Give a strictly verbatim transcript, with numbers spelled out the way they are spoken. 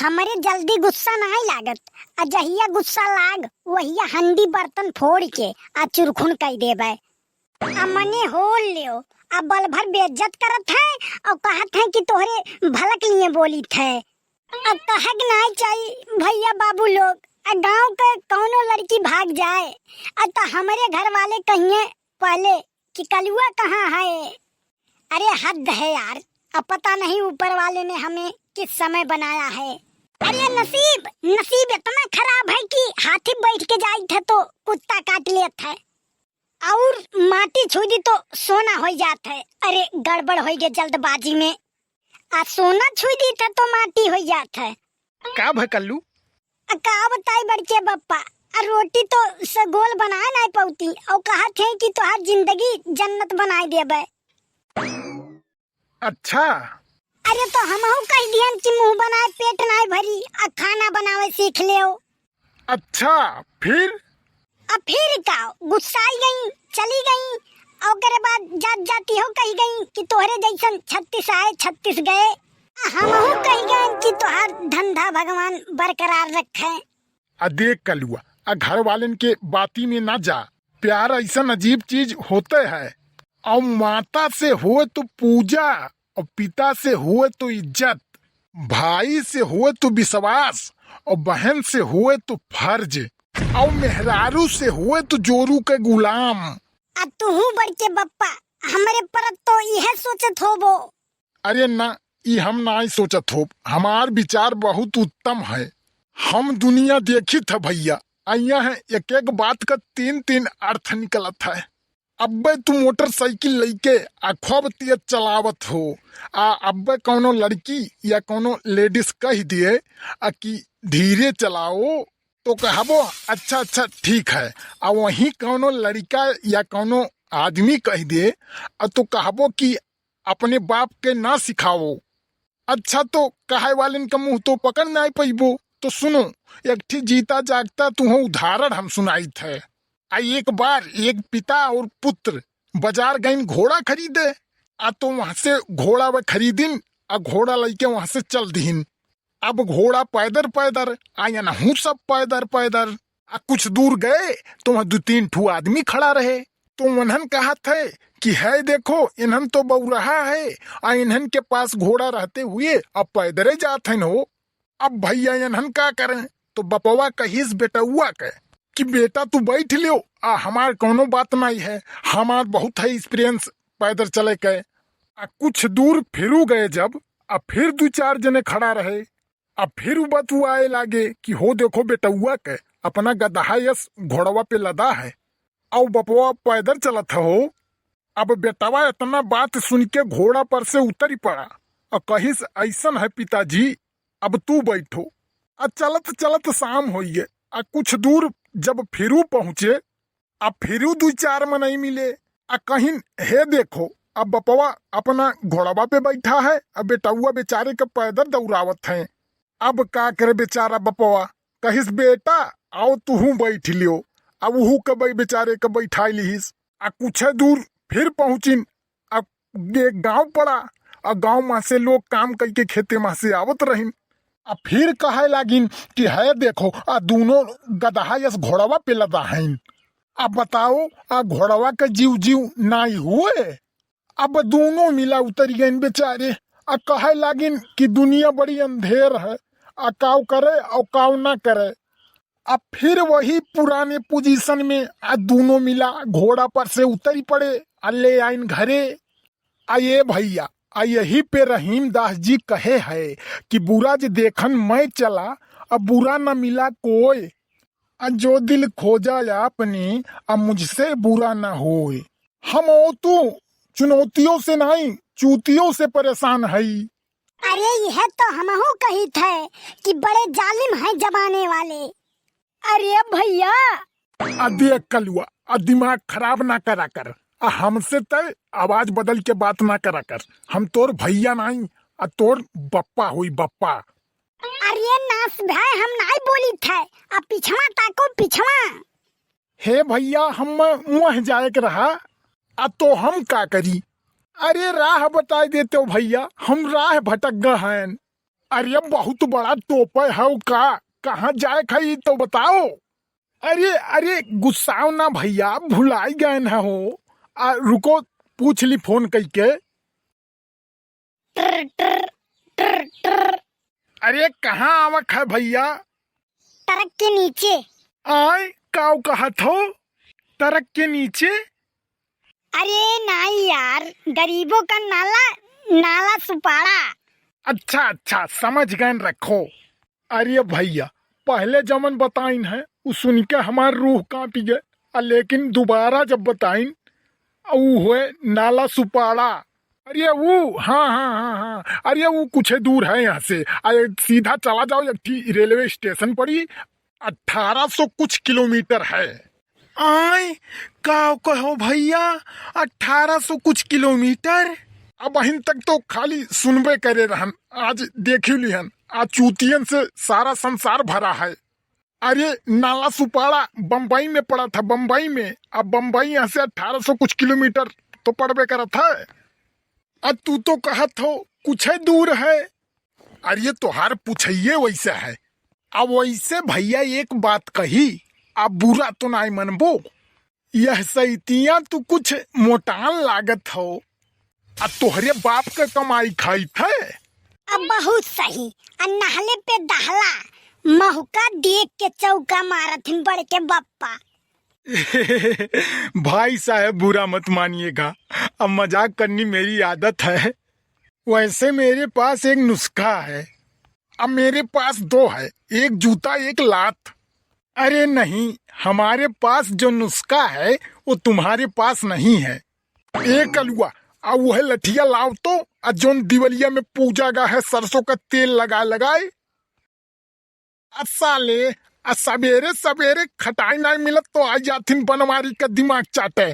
हमरे जल्दी गुस्सा नाहीं लागत, आ जहिया गुस्सा लाग, वहिया हंडी बर्तन फोड़ के आ चुरखुन कइ देबे। आ मने होल लेओ, आ बल भर बेइज्जत करत है अउर कहत है कि तोहरे भलक लिए बोलित है। अब कहक नाहीं चाही भइया बाबू लोग, आ गाँव के कउनो लड़की भाग जाए, आ त हमरे घर वाले कहिए पहले कि कलुआ कहाँ है? अरे हद है यार, अब पता नहीं ऊपर वाले ने हमें किस समय बनाया है। अरे नसीब, नसीब इतना खराब है कि हाथी बैठ के जाइत है तो कुत्ता काट लेत है, अउर माटी छुइ दी तो सोना होइ जात है। अरे गड़बड़ होइ गए जल्दबाजी में, आ सोना छुइ दी था तो माटी होइ जात है। का भकल्लू? आ का बताई बड़के बप्पा, आ रोटी तो से गोल बनाए नाहीं पउती, अउर कहत है कि तोहार जिंदगी जन्नत बनाए देबे। अच्छा। अरे तो हमहू कहि दिहन कि मुँह बनाए पेट नाहीं भरी, आ खाना बनावे सीख लेओ। अच्छा, फिर? अब फिर का, गुस्साइ गई, चली गई, अउर ओकरे बाद जात जाती हो कहि गई कि तोहरे जइसन छत्तीस आए, छत्तीस गए। आ हमहू कहि गए कि तोहार धंधा भगवान बरकरार रखे। आ देख कलुआ, आ घर वालन के बाती में ना जा। प्यार अइसन अजीब चीज होते है। अउर माता से होए तो पूजा, अउर पिता से होए तो इज्जत, भाई से होए तो विश्वास, अउर बहन से होए तो फर्ज, अउर मेहरारू से होए तो जोरू के गुलाम। आ तुहू बड़के बप्पा, हमरे परत तो इहे सोचत होबो। अरे ना, ई हम नाहीं सोचत होब। हमार विचार बहुत उत्तम है। हम दुनिया देखित है भइया, अइया है एक एक बात का तीन तीन अर्थ निकलत है। अब्बे तू मोटरसाइकिल लइके आ खूब तेज चलावत हो, आ अब्बे कउनो लड़की या कउनो लेडीज कहि दिए आ कि धीरे चलाओ, तो कहबो अच्छा अच्छा ठीक है। आ वहीं कउनो लड़िका या कउनो आदमी कहि दे, आ तो कहबो कि अपने बाप के ना सिखाओ। अच्छा तो कहै वालन का मुँह तो पकड़ नाहीं पइबो। तो सुनो, एक ठी जीता जागता तुहँ उदाहरण हम सुनाइत है। आ एक बार एक पिता अउर पुत्र बजार गइन घोड़ा खरीदे। आ तो वहाँ से घोड़ा वे खरीदिन, आ घोड़ा लइके वहाँ से चल दिहिन। अब घोड़ा पैदर पैदर, आ एनहू सब पैदर पैदर। आ कुछ दूर गए तो वहाँ दुइ तीन ठू आदमी खड़ा रहे। तो उन्हन कहत है कि है देखो, इन्हन तो बउरहा है, आ इन्हन के पास घोड़ा रहते हुए अब पैदरे जात हइन हो। अब भइया इन्हन का करें? तो बपवा कहिस बेटउआ के कि बेटा तू बैठ लेओ, आ हमार कउनो बात नाहीं है, हमार बहुत है experience पैदर चले के। आ कुछ दूर फिरू गए जब, आ फिर दुइ चार जने खड़ा रहे, आ फिर उ बतुआए लागे कि हो देखो बेटउआ के अपना गदहा यस घोड़वा पे लदा है, अउ बपवा पैदर चलत है हो। अब बेटवा इतना बात सुनिके घोड़ा पर से उतरि पड़ा अउ कहिस, "अइसन है पिताजी, अब तू बैठो।" आ चलत चलत शाम होइगे। आ कुछ दूर जब फिरू पहुँचे, आ फिरू दुइ चार मनई मिले, आ कहिन, "हे देखो, अब बपवा अपना घोड़वा पे बैठा है, अब बेटउआ बेचारे के पैदर दउरावत हैं।" अब का करे बेचारा बपवा, कहिस, "बेटा, आओ तुहूँ बैठ लियो।" अब उहू के बै-, बेचारे के बैठाइ लिहिस। आ कुछ दूर फिर पहुँचिन, आ एक गाँव पड़ा, आ गाँव मा से लोग काम कइके खेते मा से आवत रहिन। आ फिर कहै लागिन कि है देखो, आ दूनो गदहा यस घोड़वा पे लदा हइन। अब बताओ, आ घोड़वा के जीव जीव नाहीं हुए? अब दूनो मिला उतरि गइन बेचारे, आ कहै लागिन कि दुनिया बड़ी अंधेर है, आ काव करे अउ काव ना करे। आ फिर वही पुराने position में आ दूनो मिला घोड़ा पर से उतरि पड़े, आ ले आइन घरे। आ ये भइया, आ यही पे रहीम दास जी कहे है कि बुरा जे देखन मैं चला, आ बुरा न मिला कोय। आ जो दिल खोजा आपने, आ मुझसे बुरा ना होए। हम ओ तू चुनौतियों से नाहीं, चूतियों से परेशान हई। अरे, यह तो हमहू कहित है कि बड़े जालिम हैं जमाने वाले। अरे भइया। आ देख कलुआ, आ दिमाग खराब ना करा कर। आ हमसे तय आवाज बदल के बात ना करा कर। हम तोर भइया नाहीं, आ तोर बप्पा होई, बप्पा। अरे नास भाई, हम नाहीं बोलित है, आ पिछवा ताको, पिछवा। हे भइया, हम मुँह जाए के रहा, आ तो हम का करी? अरे राह बताइ देते हो भइया, हम राह भटक गए हैं। अरे बहुत बड़ा टोपे हौ का, कहाँ जाए खाई तो बताओ। अरे अरे गुस्साओ ना भैया, भुलाई गए न हो। आ, रुको, पूछ ली फोन कइके। ट्र, ट्र, ट्र, ट्र। अरे कहाँ आवक है भैया? ट्रक के नीचे। आय, काव कहत हो? ट्रक के नीचे? अरे नाई यार, गरीबों का नाला, नाला सुपारा। अच्छा अच्छा, समझ गए, रखो। अरे भैया, पहले जमन बताइन है, उ सुन के हमार रूह कांपि गए, आ लेकिन दोबारा जब बताइन, उ हुए नाला सुपारा। अरे वो, हाँ हाँ हाँ हाँ, अरे वो कुछ दूर है यहाँ से, अरे सीधा चला जाओ, एक ठी रेलवे स्टेशन पड़ी, अठारह सौ कुछ किलोमीटर है। आय, का कहो भैया, अठारह सौ कुछ किलोमीटर? अबहिन तक तो खाली सुनबे करे रहन, आज देखी लिहन, आज चूतियन से सारा संसार भरा है। अरे नाला सुपारा बम्बई में पड़ा था, बम्बई में। अब बम्बई यहाँ से अठारह सौ कुछ किलोमीटर तो पड़बे करत है। अब तू तो कहत हो कुछ है दूर है। अरे तोहार पूछइये वैसे है। अब वैसे भैया एक बात कही, अब बुरा तो नाई मनबो, यह सैतिया तू कुछ मोटान लागत हो, आ तोहरे बाप के कमाई खाइत है। अब बहुत सही, आ नहले पे दहला, महुका देख के चौका मारत हिन बड़के बप्पा। भाई साहब बुरा मत मानिएगा, अब मजाक करनी मेरी आदत है। वैसे मेरे पास एक नुस्खा है। अब मेरे पास दो है, एक जूता एक लात। अरे नहीं, हमारे पास जो नुस्खा है वो तुम्हारे पास नहीं है। ए कलुआ, आ वह लठिया लाव तो, आ जोन दिवलिया में पूजा गा है सरसों का तेल लगाए लगाए। आ साले, आ सबेरे सबेरे खटाई नाई मिलत तो आ जाथिन बनवारी का दिमाग चाटे।